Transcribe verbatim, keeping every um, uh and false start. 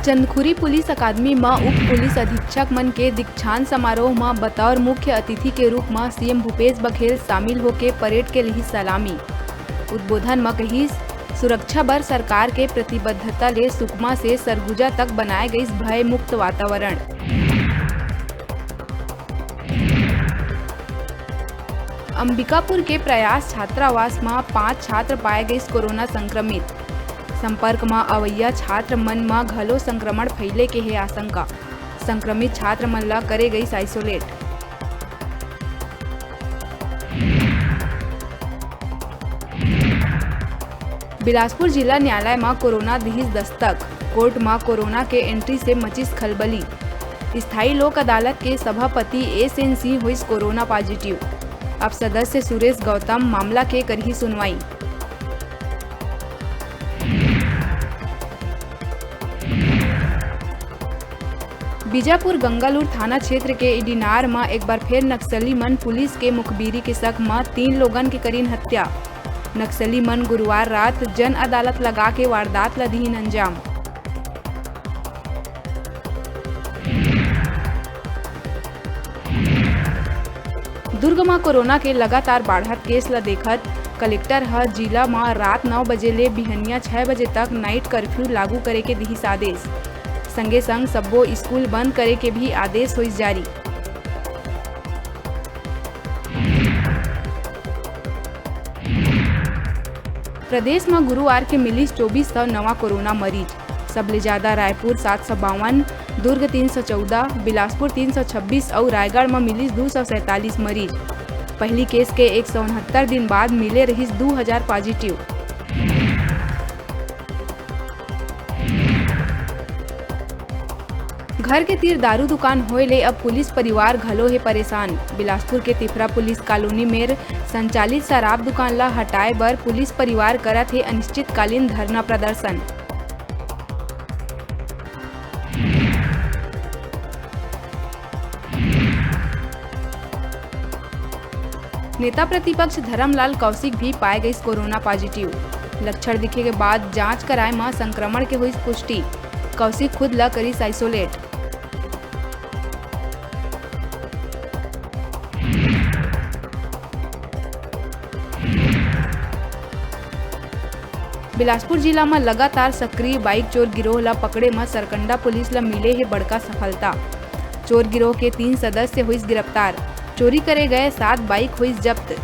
Chandkhuri police अकादमी म उप पुलिस अधीक्षक मन के दीक्षांत समारोह म बतौर मुख्य अतिथि के रूप म सीएम भूपेश बघेल शामिल होके परेड के लिही सलामी। उद्बोधन म कहिस, सुरक्षा बर सरकार के प्रतिबद्धता ले सुकमा से सरगुजा तक बनाए गइस भय मुक्त वातावरण। अंबिकापुर के प्रयास छात्रावास म पांच छात्र पाए गइस कोरोना संक्रमित। संपर्क म अवइया छात्र मन म घलो संक्रमण फैले के हे आशंका। संक्रमित छात्र मन ल करे गइस isolate। बिलासपुर जिला न्यायालय म कोरोना दिहिस दस्तक, कोर्ट म कोरोना के एंट्री से मचिस खलबली। स्थायी लोक अदालत के सभापति एस एन सिंह होइस कोरोना पॉजिटिव। अब सदस्य सुरेश गौतम मामला के करही सुनवाई। बीजापुर गंगालूर थाना क्षेत्र के इडिनार म एक बार फेर नक्सली मन पुलिस के मुखबिरी के शक म तीन लोगन के करिन हत्या। नक्सली मन गुरुवार रात जन अदालत लगा के वारदात ल दिहिन अंजाम। दुर्ग म कोरोना के लगातार बाढ़त केस ल देखत कलेक्टर ह जिला म रात नौ बजे ले बिहनिया छह बजे तक नाइट कर्फ्यू लागू करे के दिहिस आदेश। संगे संग सब्बो स्कूल बंद करे के भी आदेश होइस जारी। प्रदेश म गुरुवार के मिलिस चौबीस सौ नवा कोरोना मरीज। सबले जादा रायपुर सात सौ बावन, दुर्ग तीन सौ चौदह, बिलासपुर तीन सौ छब्बीस अउ रायगढ़ म मिलिस दू सौ सैंतालीस मरीज। पहिली केस के एक सौ उनहत्तर दिन बाद मिले रहिस दू हजार पॉजिटिव। घर के तीर दारू दुकान होए ले अब पुलिस परिवार घलो हे परेशान। बिलासपुर के तिफरा पुलिस कॉलोनी मेर संचालित शराब दुकान ला हटाए बर पुलिस परिवार करत हे अनिश्चितकालीन धरना प्रदर्शन। नेता प्रतिपक्ष धरमलाल कौशिक भी पाए गइस कोरोना पॉजिटिव। लक्षण दिखे के बाद जांच कराए म संक्रमण के होइस पुष्टि। कौशिक खुद ल करिस isolate। बिलासपुर जिला म लगातार सक्रिय बाइक चोर गिरोह ल पकड़े म सरकंडा पुलिस ल मिले हे बड़का सफलता। चोर गिरोह के तीन सदस्य होइस गिरफ्तार। चोरी करे गए सात बाइक होइस जब्त।